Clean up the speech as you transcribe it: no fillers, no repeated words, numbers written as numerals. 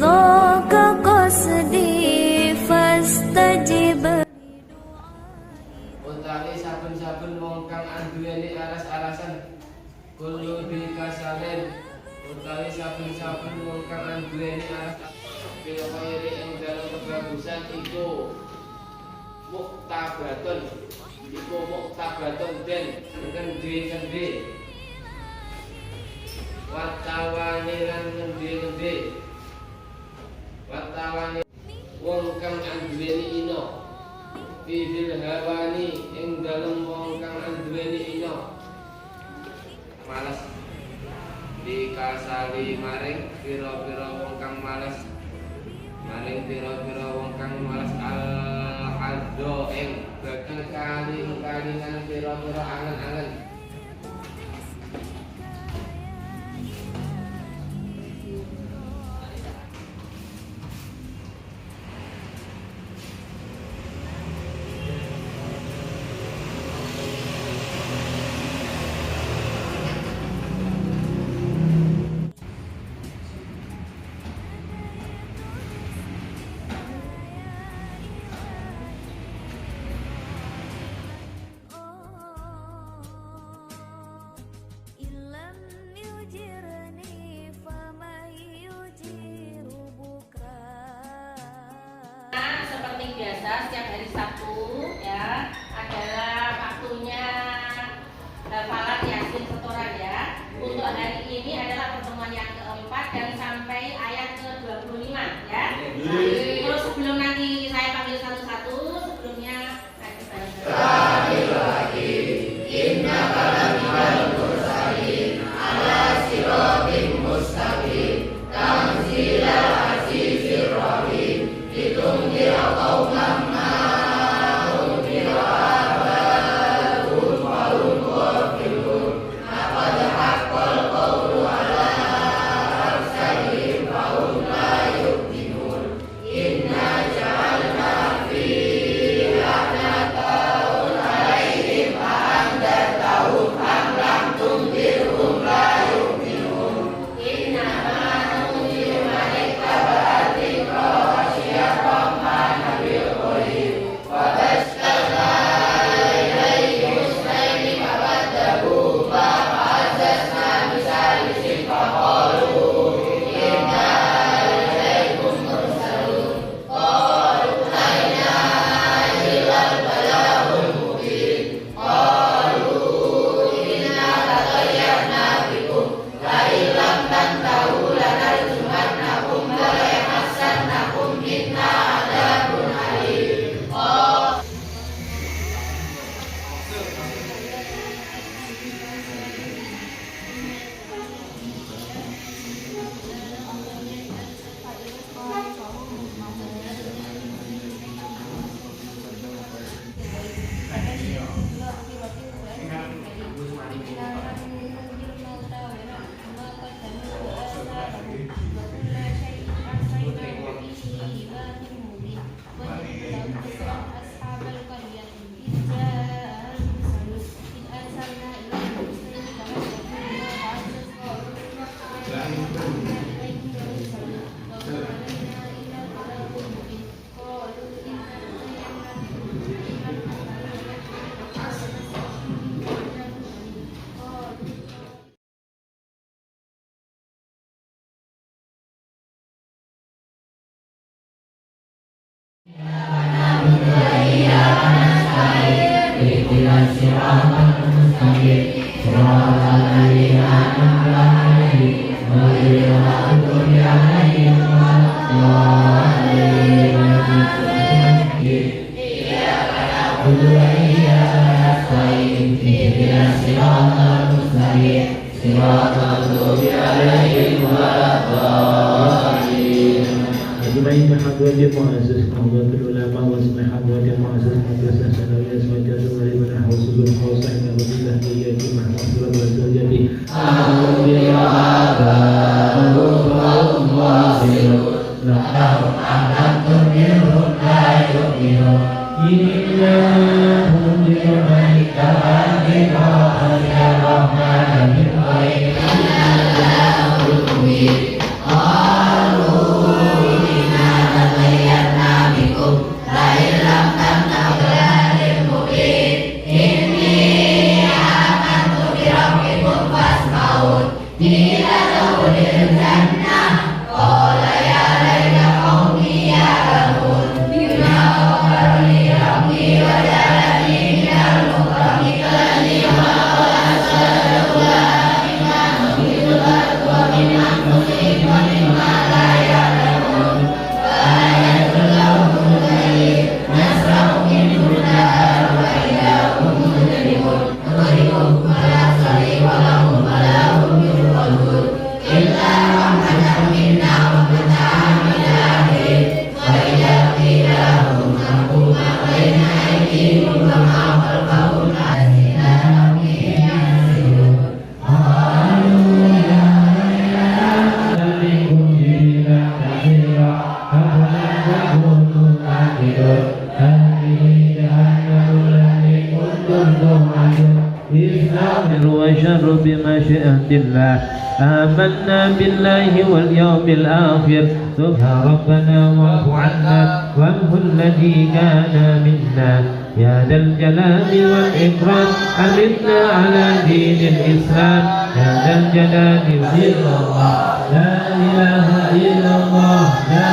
رضاك قصدي فاستجب. Utawi saben-saben wong kang anduweni aras-arasan kullu bikasalen, utawi saben-saben wong kang anduweni aras fil khairi ing dalem kebagusan iku muktabatun, iku muktabatun den ngendi-ngendi, watawani lan ngendi-ngendi, watawani wong kang anduweni ino fil hawani ing dalem wong kang anduweni ino males dikasali maring pira-pira wong kang males, maring pira-pira wong kang males al-haddo ing bakal kaling-kalingan pira-pira angen-angen. إن لم يجرني فمن يجير بكرة. Seperti biasa setiap hari Sabtu ya adalah waktunya hafalan Yasin setoran ya. Untuk hari ini adalah pertemuan yang keempat dan sampai ayat ke-25 ya. Terus sebelum nanti saya panggil satu-satu, sebelumnya ngaji bareng-bareng. أجمعين حضرة المؤسس نهضة العلماء واسم حضرة المؤسس مدرسة ثانوية سويدة ولمن أحوص الخاصة من وسيلة مع وزوجته. قالوا شر بمشيئة الله. آمنا بالله واليوم الآخر. يا ربنا واعف عنا وامه الذي كان منا. يا ذا الجلال والإكرام أمتنا على دين الإسلام. يا ذا الجلال والإكرام. لا إله إلا الله. لا